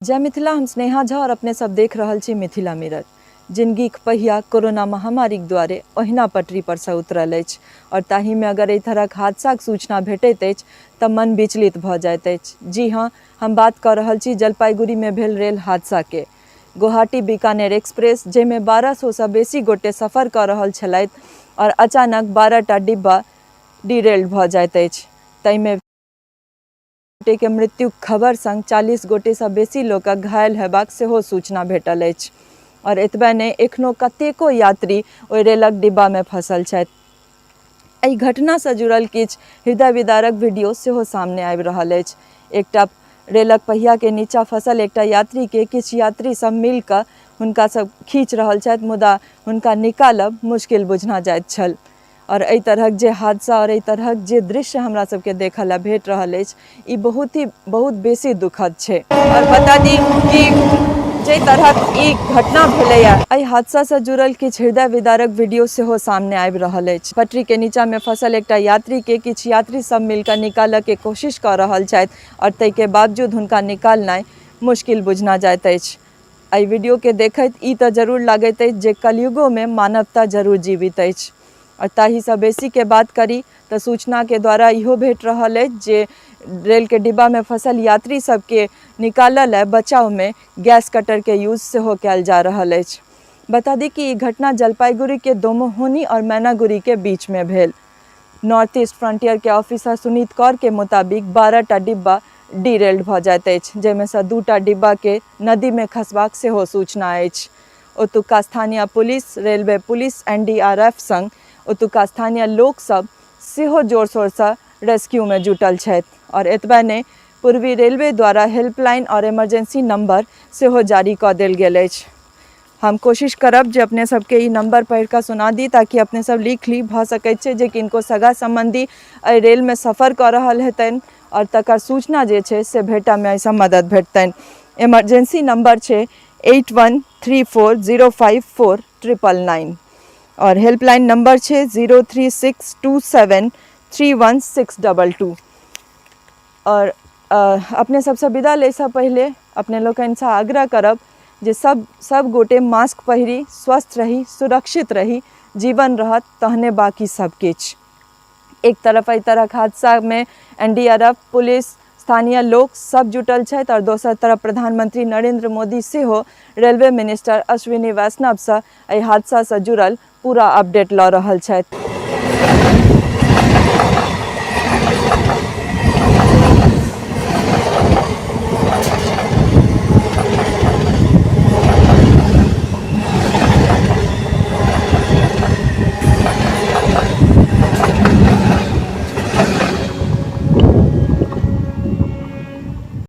जय मिथिला, हम स्नेहा झा और अपने सब देख रहल छी मिथिला मिरर। जिंदगीक पहिया कोरोना महामारीक द्वारे ओहिना पटरी पर से उतरल अछि और ताहि में अगर एहि तरहक हादसाक सूचना भेटैत अछि तऽ मन विचलित भऽ जाइत अछि। जी हाँ, हम बात कऽ रहल छी जलपाईगुड़ी में भेल रेल हादसा के। गुवाहाटी बीकानेर एक्सप्रेस जाहिमे 1200 सँ बेसी गोटे सफर कऽ रहल छलथि और अचानक 12 टा डिब्बा डिरेल्ड भऽ जाइत अछि। ताहिमे गोटेके मृत्युक खबर संग 40 गोटेसँ बेसी लोकक घायल होयबाक सेहो सूचना भेटल अछि। आओर एतबे नहि, एखनो कतेको यात्री ओहि रेलक डिब्बामे फँसल छथि। एहि घटनासँ जुड़ल किछु हृदय विदारक वीडियो सेहो सामने आबि रहल अछि। एकटा रेलक पहियाके नीचा फँसल एकटा यात्रीके किछु यात्री सब मिल कऽ हुनका सब खींच रहल छथि, मुदा हुनका निकालब मुश्किल बुझना जाइत छल। आओर एहि तरहक जे हादसा आओर एहि तरहक जे दृश्य हमरा सबके देखऽ लए भेट रहल अछि, ई बहुत ही बहुत बेसी दुखद छै। आओर बता दी कि जाहि तरहक ई घटना भेलैए, एहि हादसासँ जुड़ल किछु हृदय विदारक वीडियो सेहो सामने आबि रहल अछि। पटरीके नीचाँमे फँसल एकटा यात्रीके किछु यात्री सब मिलकऽ निकालऽके कोशिश कऽ रहल छथि आओर ताहिके बावजूद हुनका निकालनाइ मुश्किल बुझना जाइत अछि। एहि वीडियोके देखैत ई तऽ जरूर लगैत अछि जे कलयुगोमे मानवता जरूर जीवित अछि। आओर ताहिसँ बेसीके बात करी तऽ सूचनाके द्वारा इहो भेट रहल अछि जे रेलके डिब्बामे फँसल यात्री सबके निकालऽ लए बचावमे गैस कटरके यूज सेहो कयल जा रहल अछि। बता दी कि ई घटना जलपाईगुड़ीके दोमोहोनी आओर मैनागुड़ीके बीचमे भेल। नॉर्थ ईस्ट फ्रंटियर के ऑफिसर सुनीत कौर के मुताबिक 12 टा डिब्बा डीरेल्ड भऽ जाइत अछि, जाहिमे सँ 2 टा डिब्बा के नदी मे खसबाक सेहो सूचना अछि। ओतुका स्थानीय पुलिस, रेलवे पुलिस, एनडीआरएफ संग ओतुका स्थानीय लोक सब सेहो जोर-शोर सँ रेस्क्यू मे जुटल छथि। आओर एतबे नहि, पूर्वी रेलवे द्वारा हेल्पलाइन आओर इमरजेंसी नंबर सेहो जारी कऽ देल गेल अछि। हम कोशिश करब जे अपने सबके ई नंबर पढ़ि कऽ सुना दी ताकि अपने सब लिख ली। भऽ सकैत छै जे किनको सगा सम्बन्धी एहि रेलमे सफर कऽ रहल हेतनि आओर तकर सूचना जे छै से भेटऽमे एहिसँ मदद भेटतनि। इमरजेंसी नंबर छै 8134054999 आओर हेल्पलाइन नंबर छै 0362731622। आओर अपने सबसँ विदा लैसँ पहिले अपने लोकनिसँ आग्रह करब जे सब सब गोटे मास्क पहिरी, स्वस्थ रही, सुरक्षित रही, जीवन रहत तहने बाकी सब किछु। एक तरफ एहि तरहक हादसामे N D R F, police, स्थानीय लोक सब जुटल छथि आओर दोसर तरफ प्रधानमंत्री नरेंद्र मोदी सेहो रेलवे मिनिस्टर अश्विनी वैष्णवसँ एहि हादसासँ जुड़ल पूरा अपडेट लऽ रहल छथि।